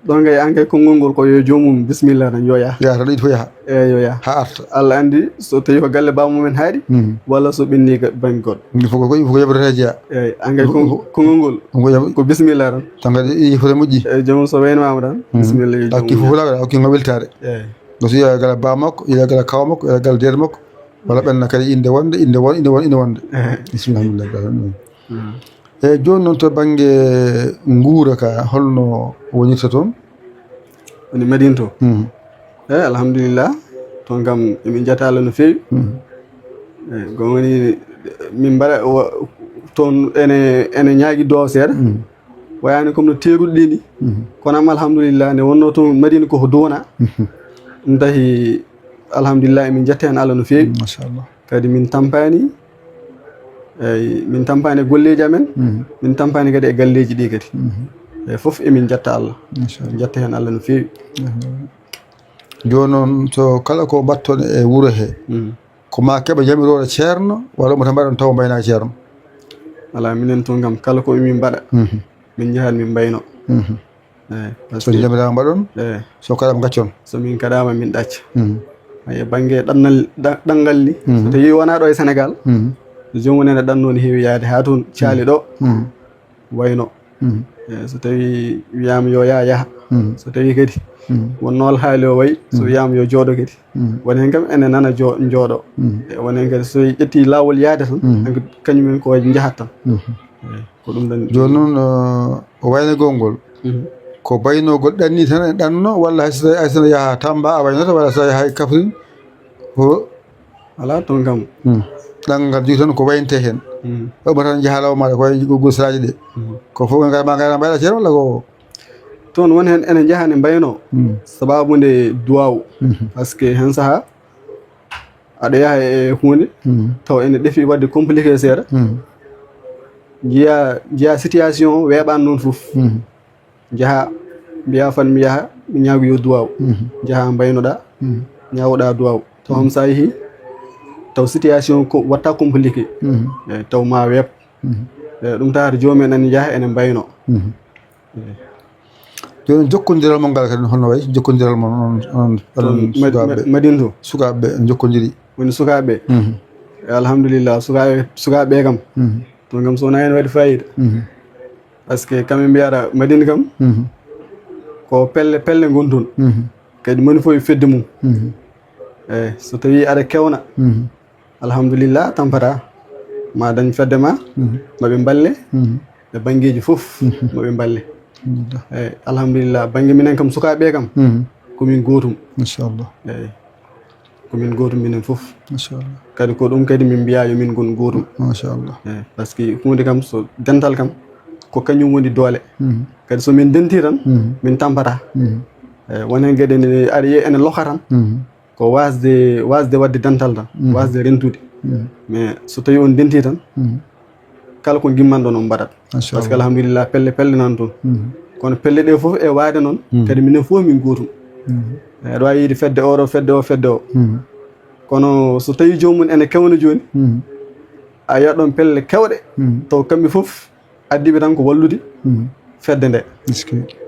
Ɗon kay, an kay konngol ngol ko yo joomum bisimilla tan, yo yah. Yaha tan, ɗiɗi fof yaha. Eyi, yo yah. Haa arta. Allah anndi so tawi ko galle baaba mumen haaɗi, Mhm. walla so ɓenni ga-, bannge goɗɗo. Il faut ko, il faut ko yeɓrete jeya. Eyi, an kay kon-, Il faut konngol ngol, il faut ko yeɓ- ko bisimilla tan. Tan kadi, il faut moƴƴi. Eyi, joomum so waynimama tan, Mhm. bisimilla, yo Hakki joomum fof yah. Wala, hakki ngol weltaare. Eyi. No so yiya galle baaba makko, yiya galle kaw makko, yiya galle deer makko. Walla ɓenna kadi innde wonde, innde won-, innde won-, innde wonde. Eyi. Bisimilla, alhamdulillah. Mhm. Eyi, jooni noon to bannge nguura ka, holno wonirta toon? Woni Madina to? Mhm. Eyi, alhamdulillah, toon kam emin njetta Allah no feewi. Mhm. Eyi, ko woni min mbaɗa, wa-, toon ene, ene ñaagi duwaaw seeɗa. Mhm. Wayaani comme no teeruɗe ɗe ni. Mhm. Kono am, alhamdulillah, nde wonno toon Madina koko duwona. Mhm. Ɗum tahi, alhamdulillah, emin njetta heen Allah no feewi. Machallah. Kadi min tampaani, eyi, min tampaani e golleeji amen, Mhm. min tampaani kadi e galleeji ɗi kadi. Mhm. E fof emin njetta Allah. Min njetta heen Allah no feewi. Jooni noon, so kala ko mbaɗton e wuro he, ko ma keɓa yamirooɗo ceerno, walla omo tan mbaɗon taw mbaynaaki ceerno? Alaa, minen toon kam, kala ko min mbaɗa, min njahat min mbayno. Eeyi, so yamiraama mbaɗon, so kaɗaama ngaccon. So min kaɗaama min ɗacca. Eeyi, bannge ɗannal, ɗa-, ɗanngal ni, so tawii wonaa ɗo e Senegaal, so joomum en ɗanno ne heewi yahde haa toon, caali ɗo. Wayno, eeyi, so tawii wiyaama yo yah, yaha. So tawii kadi wonnoo alhaali o wayi, so wiyaama yo jooɗo kadi. Won heen kam ene nana jo-, jooɗo. E won heen kadi so ƴetti laawol yahde tan, kañum en ko njahat tan. Eeyi, ko ɗum ɗon. Jooni noon, o waynagol ngol, ko baynogol ɗanni tan e ɗanno, walla hay so, hay so yaha Tamba a waynata, walla so yaha Kaffrine? Ko alaa toon kam. Ɗanngal ngal jogii toon ko waynte heen. Ɗo mo tan njaha law maaɗa ko wayi gosiraaji ɗe. Ko fof ko ngara ma ngara mbayɗa ceerno walla ko? Toon won heen ene njaha ne mbayno. Sababu nde duwaaw. Parce que heen sahaa aɗa yaha e huunde taw ene ɗefi waɗde compliqué seeɗa. Njiya, njiya situation o weeɓaani noon fof. Njaha mbiya fan mi yaha mi ñaagu yo duwaaw. Njaha mbaynoɗa, ñaawoɗa duwaaw. Taw hom sa yehi taw situation ko watta compliqué. Eeyi, taw ma weep. Eeyi, ɗum tawata joomum en ene njaha ene mbayno. Jooni jokkondiral mon ngal kadi holno wayi? Jokkondiral mon on, on, on sukaaɓe, Madina to, sukaaɓe ɓe jokkondiri? Woni sukaaɓe ɓe. Alhamdulillah, sukaaɓe, sukaaɓe ɓe kam toon kam so wonaa ene waɗi fayida. Parce que kamɓe mbiyata Madina kam ko pelle pelle ngoni toon. Kadi moni fof e fedde mum. Eeyi, so tawii aɗa kewna, alhamdulillah, tampata ma dañ fedde ma, maɓe mballe e banngeeji fof, maɓe mballe. Eeyi, alhamdulillah, bannge minen kam sukaaɓe ɓe kam komin gootum. Machallah. Eeyi, komin gootum minen fof. Machallah. Kadi ko ɗum kadi min mbiya yo min ngon gootum. Machallah. Eeyi, parce que huunde kam so dental kam ko kañum woni doole. Kadi so min denti tan min tampata. Eeyi, won heen geɗe ne aɗa yiya ene loka tan. Ko wasde, wasde waɗde dental tan, wasde rentude. Mais so tawii on denti tan, kala ko ngimmanɗon on mbaɗat. Parce que alhamdulillah pelle pelle nan toon. Kono pelle ɗe fof e waade noon kadi minen fof min gootum. Eeyi, aɗa waawi yiide fedde o ɗo, fedde o, fedde o. Kono so tawii joomum ene kewna jooni, a yiyat ɗon pelle kewɗe taw kamɓe fof addiɓe tan ko wallude fedde nde.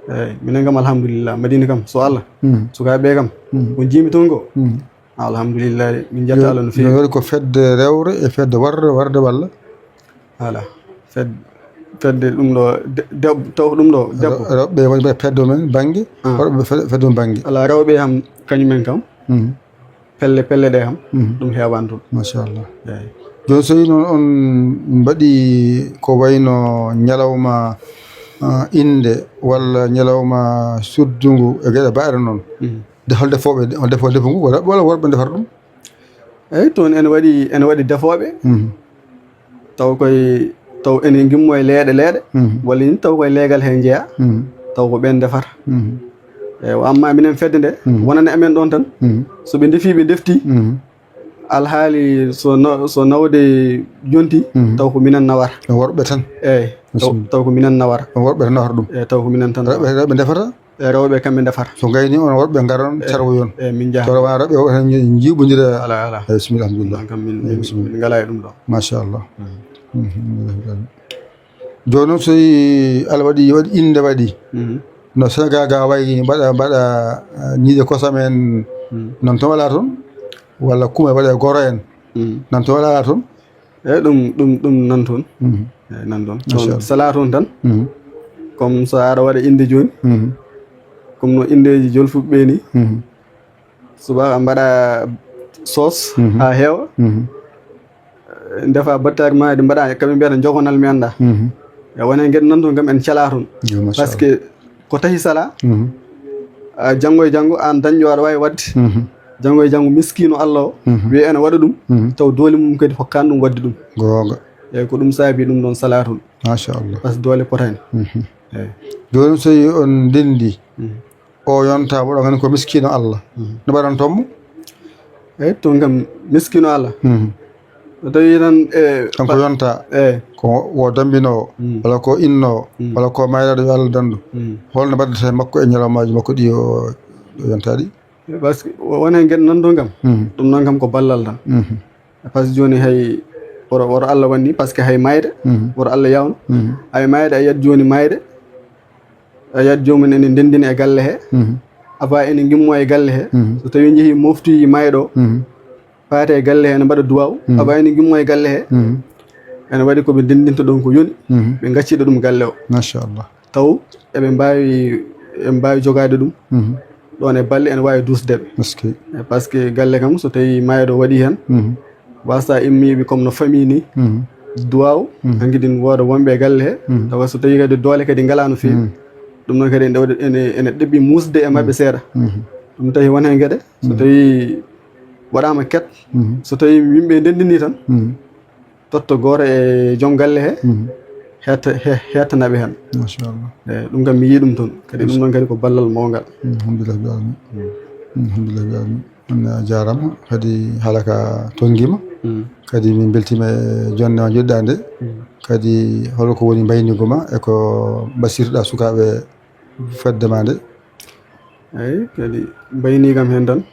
Eeyi, minen kam alhamdulillah, Madina kam so Allah, sukaaɓe ɓe kam ko njiimi toon ko, alhamdulillah, min njetta Allah no feewi. Waɗi ko fedde rewre e fedde warde, warde walla? Voilà, fedde, fedde ɗum ɗo de-, debbo, taw ko ɗum ɗo debbo. Rewɓe woni ɓe fedde men bannge, worɓe fe-, fedde men bannge. Alaa, rewɓe kam kañum en kam pelle pelle ɗe kam ɗum heewaani toon. Machallah. Eeyi. Jooni so tawii noon on mbaɗii ko wayno ñalawma, ah, innde walla ñalawma suddungu e geɗe baɗɗe noon, de hol defooɓe, hol defooɓe defu ngu walla, walla worɓe ndefata ɗum? Eeyi, toon ene waɗi, ene waɗi defooɓe taw koye, taw ene ngimmo e leeɗe leeɗe, walla ni taw koye leegal he njeya, taw ko ɓeen ndefata. Eeyi, wa amma minen fedde nde wonani amen ɗoon tan, so ɓe ndefii ɓe ndeftii, alhaali so na-, so nawde yontii taw ko minen nawata. Ko worɓe tan? Eeyi, taw, taw ko minen nawata. Ko worɓe tan nawata ɗum? Eeyi, taw ko minen tan nawata. Rewɓe, rewɓe ndefata? E rewɓe kamɓe ndefata. So ngayni on worɓe ngaron carwoyon. E min njaha. Tawa ma rewɓe o tan jiiɓondira. Ala, ala. E bismillah, alhamdulillah. Kam min, min, min ngala e ɗum ɗo. Machallah. Jooni noon so yi Allah waɗi, waɗi innde waɗi. No Sénégal ga wayi mbaɗa, mbaɗa, eh, ñiiƴe kosam en. Nan toon wala toon? Walla kuma waɗa e goro en. Nan toon wala toon? Eeyi, ɗum, ɗum, ɗum nan toon. Eeyi, nan toon. Machallah. Toon salaa toon tan. Comme so aɗa waɗa innde jooni. Comme no inndeeji jolfuɓe ɓe ni. Subaka mbaɗa soos haa heewa. Ndefa battaari maaɗi mbaɗa, kamɓe mbiyata jogonal mi anndaa. E wona geɗe nan toon kam en calaa toon. Parce que ko tahi salaa, a janngo e janngo aan dañɗo aɗa waawi waɗde. Janngo e janngo miskiino Allah o wiya ene waɗa ɗum, taw doole mum kadi hokkaani ɗum waɗde ɗum. Goonga. Eeyi, ko ɗum saabi ɗum ɗoon salaa toon. Machallah. Parce que doole potaani. Eeyi. Jooni so on ndenndi, o yonta mboɗo ngani ko miskiino Allah. No mbaɗanton mo? Eeyi, toon kam miskiino Allah. So tawii tan e kanko yonta eyi ko wo dambinoowo Mm. walla ko innoowo Mm. walla ko mayraɗo yo Allah dandu Mm. holno mbaɗata e makko e ñalawmaaji makko ɗi o o yontaɗi Parce que won heen geɗe nan ɗon kam Mhm. ɗum noon kam ko ballal tan. Mhm. Parce que jooni hay woro woro Allah wanni parce que hay mayde Mhm. woro Allah yawno Mhm. hay mayde a yiyat jooni mayde a yiyat joomum ene ndenndina e galle he Mhm. avant ene ngimmo e galle he Mhm. So tawii njehii moftoyi mayɗo o Mhm. paate e galle he ene mbaɗa duwaw Mhm. avant ene ngimmo e galle he Mhm. ene waɗi ko ɓe ndenndinta ɗon ko yoni Mhm. ɓe ngaccida ɗum galle o Machallah. Taw eɓe mbaawi eɓe mbaawi jogaade ɗum Mhm. ɗon e balle ene waawi duusde ɓe Est-ce que E, parce que galle kam so tawii mayɗo waɗi heen Mhm. wasta immiiɓe comme no famille ni Mhm. duwaw Mhm. hanki ɗin wooda wonɓe e galle he Mhm. tawa so tawii kadi doole kadi ngalaa no feewi Mhm. ɗum noon kadi ene ɗewde- ene ene ɗeɓɓi muusde e maɓɓe seeɗa Mhm. ɗum tawi won heen geɗe so tawii waɗaama ket Mhm. so tawii yimɓe ndenndinii tan Mhm. totto gooto e joom galle he Mhm. hetta he- hettanaɓe heen Machallah. eyi ɗum kam mi yii ɗum toon kadi ɗum noon kadi ko ballal mawngal Alhamdulillah rabbil alamin. Alhamdulillah rabbil alamin. On a jaarama kadi haala ka tonngima. Kadi min beltima e jonne ma joɗɗande. Kadi holko woni mbaynigu ma e ko mbasirtoɗa sukaɓe fedde ma nde? Eyi kadi mbayni kam heen tan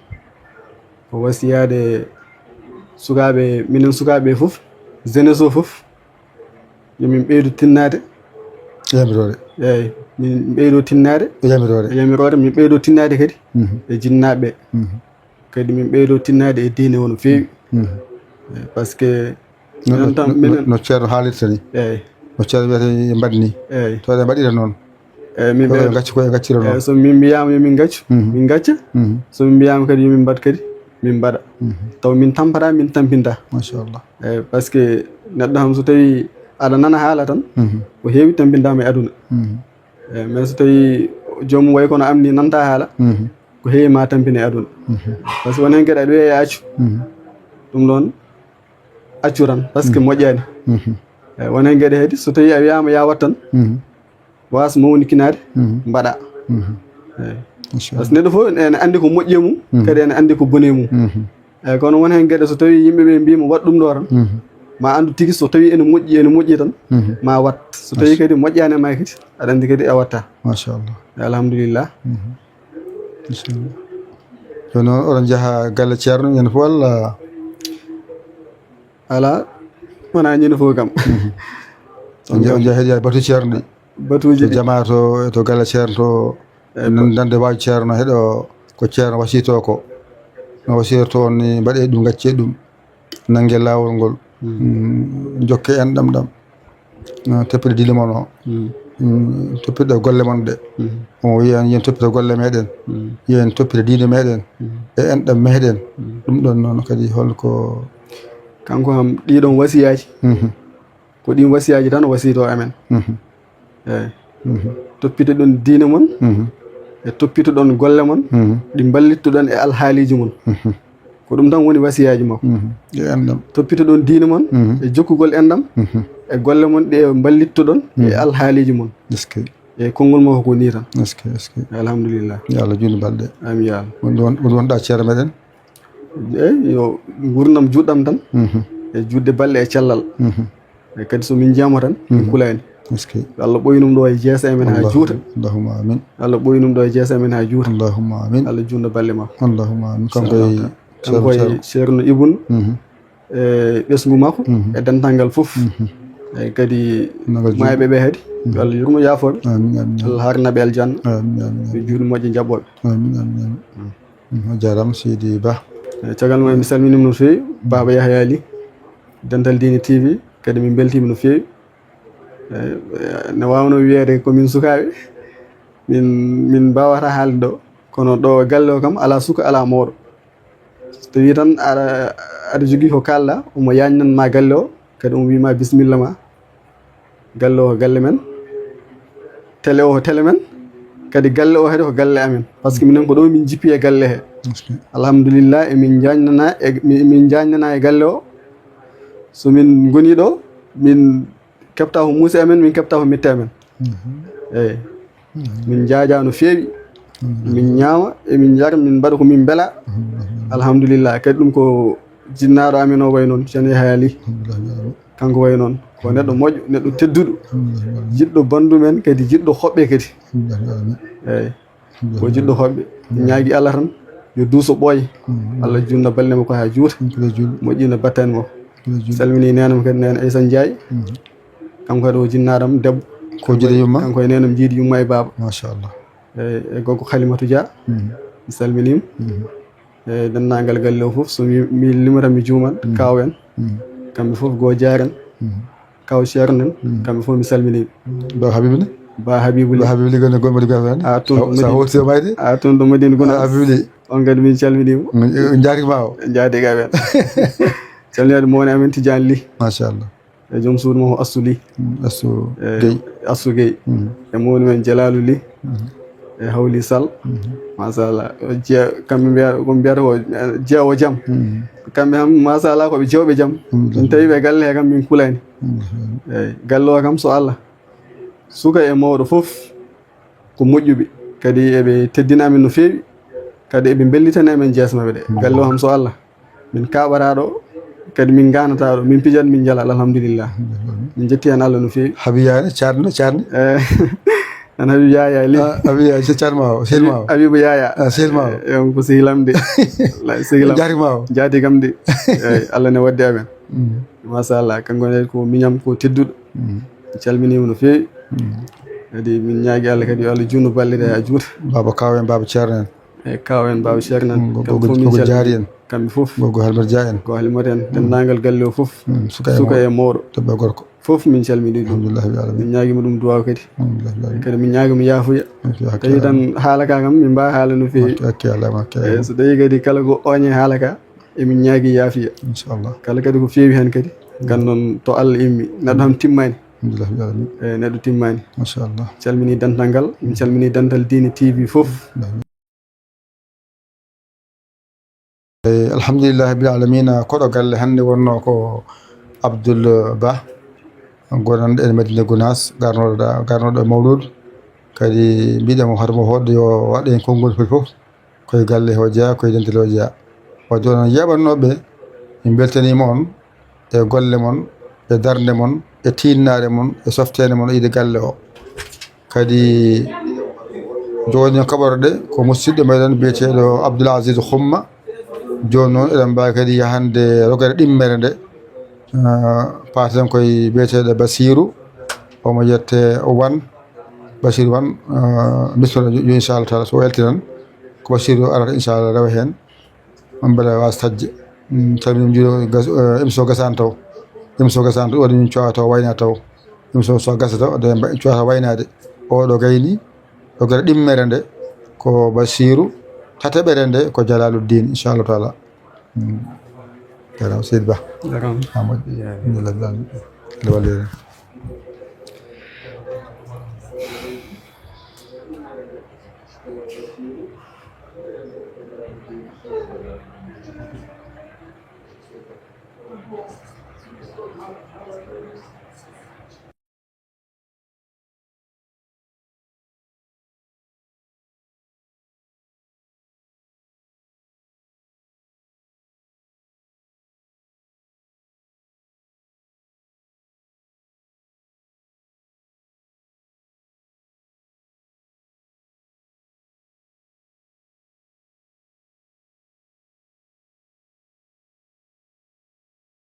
ko wasiyaade sukaaɓe minen sukaaɓe fof jeunesse o fof yo min ɓeydu tinnaade Yamiroore. eyi min ɓeydo tinnaade Yamiroore. yamiroore min ɓeydo tinnaade kadi e jinnaaɓe ɓe kadi min ɓeydo tinnaade e diine o no feewi Mhm. Eyi, parce que No- minen no- tan no- minen no ceerno haalirta ni. eyi No ceerno wiyata e mbaɗ ni. Eyi Tawde mbaɗira noon. eyi min Ko ɓe ɓe gacci koye gaccira noon. eyi so min mbiyama yo min gaccu Mhm. min gacca Mhm. so min mbiyama kadi yo min mbaɗ kadi min mbaɗa Mhm. taw min tampata min tampinta Machallah. eyi parce que neɗɗo kam so tawi aɗa nana haala tan Mhm. ko heewi tampintama e aduna Mhm. eyi mais so tawi joomum wayi kono am ni nanta haala Mhm. ko heewi ma tampine e aduna Mhm. parce que won heen geɗe aɗa wiya e accu Mhm. ɗum ɗon accu tan parce que moƴƴani Mhm. eyi won heen geɗe kadi so tawi a wiyama ya wat tan Mhm. waas mawnikinaade Mhm. mbaɗa Mhm. eyi Machallah. parce que neɗɗo fof ene anndi ko moƴƴi e mum Mhm. kadi ene anndi ko boni e mum Mhm. eyi kono won heen geɗe so tawi yimɓe ɓe mbima waɗ ɗum ɗo tan Mhm. ma anndu tigi so tawi ene moƴƴi ene moƴƴi tan Mhm. ma wat so tawi kadi moƴƴani e ma kadi aɗa anndi kadi a watta Machallah. alhamdulillah Mhm. Machallah. Jooni noon oɗon njaha galle ceerno ñande fof walla ala wona ñande fof kam on njaha on njaha heɗoya batu ceerno ɗi? Batuuji To ɗi jamaa to to galle ceerno to nan dande waaju ceerno heɗo ko ceerno wasito ko no wasirto on ni mbaɗe ɗum gacce ɗum nannge laawol ngol Mm, jokke en ɗam ɗam Ah, toppite diine mon o Mm, toppite golle mon ɗe omo wiya en yen toppito golle meɗen yen toppito diine meɗen e en ɗam meɗen ɗum ɗon noon kadi holko kanko kam ɗiɗon wasiyaaji Mhm, ko ɗin wasiyaaji tan o wasiyto amen mhm, eyi mhm, toppito ɗon diine mon mhm, e toppito ɗon golle mon mhm, ɗi mballitto ɗon e alhaaliiji mon mhm, ko ɗum tan woni wasiyaaji makko mhm. E en ɗam toppito ɗon diine mon Mhm. e jokkugol en ɗam Mhm. e golle mon ɗe mballitto ɗon e alhaaliiji mon Est-ce que e konngol makko ko ni tan est-ce que est-ce que alhamdulillah yo Allah juutnu balɗe amin ya Allah won ɗon won wonɗa ceere meɗen eyi yo ngurnam juɗɗam tan Mhm, e juɗde balɗe e cellal mhm. e kadi so min jiyama tan min kulani Est-ce que yo Allah ɓoynum ɗo e jeesa e men ha juuta Allahumma amin yo Allah ɓoynum ɗo e jeesa e men ha juuta Allahumma amin Allah juutna balɗe ma Allahumma amin kanko e kanko e ceerno ibun Mhm, e ɓesngu makko e dental ngal fof e kadi Ngal mayɓe ɓe kadi yo Allah yurmo yaafoɓe amin amin amin Allah harnaɓe aljanna amin amin e juuɗe moƴƴe jaɓɓoɓe amin amin amin Mhm, a jarama seydi ba e caggal mum mi salminima no feewi baba yahya ali dental dine tv kadi min beltima no feewi eyi ne wawno wiyede komin sukaɓe min min mbawata haalde ɗo kono ɗo galle o kam ala suka ala mawɗo so tawi tan aɗa aɗa jogui ko kalɗa omo yajnanma galle o kadi omo wima bisimilla ma galle o ko galle men télé o ko télé men kadi galle o kadi ko galle amen par ce que minen ko ɗo min jippi e galle he alhamdulillah emin jañnana e min jañnana e galle o somin goni ɗo min keɓta ko muusi amen min keɓta ko mette amen eyyi min jaaja no feewi min ñaama emin jara min mbaɗa ko min mbela alhamdulillah kadi ɗum ko Jinnaaɗo amen o wayi noon, Ceerno Yahaya Ly. Alhamdulillah, ya Rabbi. Kanko wayi noon, ko neɗɗo moƴƴo, neɗɗo tedduɗo, alhamdulillah, ya Rabbi. Jiɗɗo banndum en, kadi jiɗɗo hoɓɓe kadi. Alhamdulillah, ya Rabbi. Eeyi. Ko jiɗɗo hoɓɓe. Ñaagi Allah tan, yo duuso ɓooya. Mm. Allah juutna balɗe makko haa juuta. Mm, ko juul. Moƴƴina battane makko. Ko juul. Salmini neenam kadi, neen Aysata Njaay. Mm. Kanko kadi o jinnaaɗo am debbo. Ko jiiɗo yumma? Kanko e neenam jiiɗo yumma e baaba. Machallah. E, e gorko Halimatu Dia. Mm. Mi salminiima. Mm. E denndaangal galle o fof, so mi, mi limata mi juuman, mm, kaaw en. Mm. Kamɓe fof goo jaaren. Mm. Kaw Ceerno en, mm, kamɓe fof mi salminii ɓe. Ba Habibu ne? Ba Habibu Ly. Ba Habibu Ly gone gomɓe gasa ne? A, toon to Sa, sa Madina. Hoti o mayde? A, toon to Madina Gunaas. A, Habibu Ly. On kadi min calminii mo. Mm, eh, jaarima o. Jaarama. Calminaade mo woni amen Tidiane Ly. Machallah. E joom suudu mo ko Astou Ly. Mm, Astou, eh, Gueye. Astou Gueye. Mm. E mo woni men Jalalou Ly. Mm. E Hawli Sall. Mm. Machallah. O jeya, kamɓe mbiya, ko mbiyata ko, eh, jeewo jam. Mm. Kamɓe kam, machallah, ko ɓe jeewɓe jam. Mm. Min tawi ɓe galle he kam min kulani. Mm. Eeyi, galle o kam so Allah. Suka e mawɗo fof ko moƴƴuɓe. Kadi eɓe teddina amen no feewi. Kadi eɓe mbellitani amen jeese maɓɓe ɗe. Mm. Galle o kam so Allah. Min kaaɓataa ɗo, kadi min ngaanataa ɗo. Min pijat, min njalal, alhamdulillah. Mm. Min njetti heen Allah no feewi. Habibu Yaya ne, caatno, caatni? Eh, an Habibu Yaya Ly. Ah, Habibu Yaya, so caatma o, sehil ma o. Habibu Yaya. Ah, sehil ma o. Eh, on ko sehil am de. Wallaahi, sehil am. Jaati ma o. Jaati kam de. Eeyi, Allah ne waddi amen. Mm. Machallah, kanko ne ko miñam, ko tedduɗo. Mm. Mi calminiima no feewi. Mm. Kadi min ñaagi Allah kadi yo Allah juutnu balɗe ɗe haa juuta. Baaba Kaaw en, Baaba Ceerno en. E kaaw en, Baaba Ceerno en. Mm, kamɓe fof min calminii. Jaari en. Kamɓe fof. Gogo Halmar Dia en. Gogo Halmar en. Mm. Denndaangal galle o fof. Mm, suka e mawɗo. Suka e mawɗo. Debbo e gorko. Fof min calminii ɗum. Alhamdulillah, ya Rabbi. Min ñaagiima ɗum duwaaw kadi. Alhamdulillah, ya Rabbi. Kadi min ñaagiima yaafuya. Alhamdulillah, ya Rabbi. Tawi tan haala ka kam min mbaawa haalande no feewi. Hakki, hakki Allah, hakki Allah. Eeyi, so tawii kadi kala ko ooñe haala ka, emin ñaagi yaafiya. Inchallah. Kala kadi ko feewi heen kadi, mm, nganndon to Allah immi. Neɗɗo kam timmaani. Alhamdulillah, ya Rabbi. Eeyi, neɗɗo timmaani. Machallah. Calminii dental ngal, min calminii dental Diine T V fof. Alhamdulillah. Eyi, alhamdulillahi rabbil alamina. Koɗo galle hannde wonnoo ko Abdoul Ba, gonanɗo e Madina Gounass, garnoɗo ɗa, garnoɗo e mawluudu. Kadi mbiɗen mo hoto mo hoɗde yo waɗ heen konngol foti fof, koye galle o jeyaa, koye dental o jeyaa. Wadde onon yeeɓannooɓe, min mbeltaniima on. E golle mon, e darnde mon, e tiinnaare mon, e softeende mon e yiɗde galle o. Kadi jooni kaɓorɗe ko musidɗo meɗen biyeteeɗo Abdoul Aziz Xumma. Jooni noon eɗen mbaawi kadi yahande rogere ɗimmere nde, ah, paaten koye biyeteeɗo Basiru, omo yette Wan, Basiru Wan, ah, bismillah, jo-, jo-, inchallah taala, so o yalti tan, ko Basiru arata inchallah rewa heen. On mbaɗa waas tajje. Mm, tawi min njuɗo gas-, eh, émission gasani taw. Émission gasani taw, waɗi min cowa taw wayna taw. Émission so gasa taw, de mba-, cowa taw waynaade. O ɗo gayni, o gara ɗimmere nde, ko Basiru, tataɓere nde, ko Jalaluddin, inchallahu taala. Mm. Jaaraama, Seydi Ba. Jaaraama. Amadou. Jaaraama. Alhamdulillah, Alhamdulillah. Nde walli.